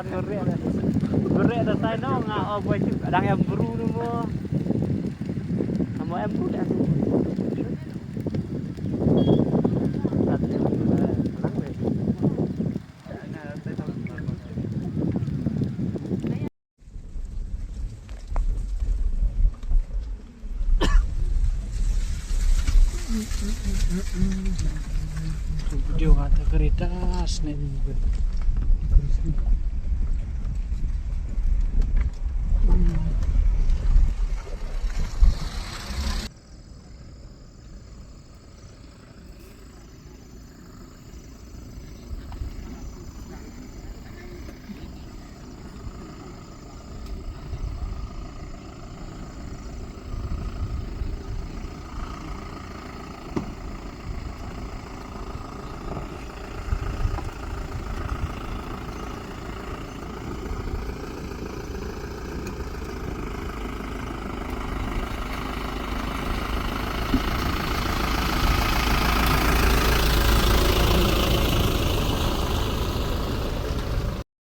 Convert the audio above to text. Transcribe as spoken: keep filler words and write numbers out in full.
Ngorek dah. Ngorek dah tai no nga o boy tip dang em bru no mo. Amo em bru dah. Video kata kereta senen.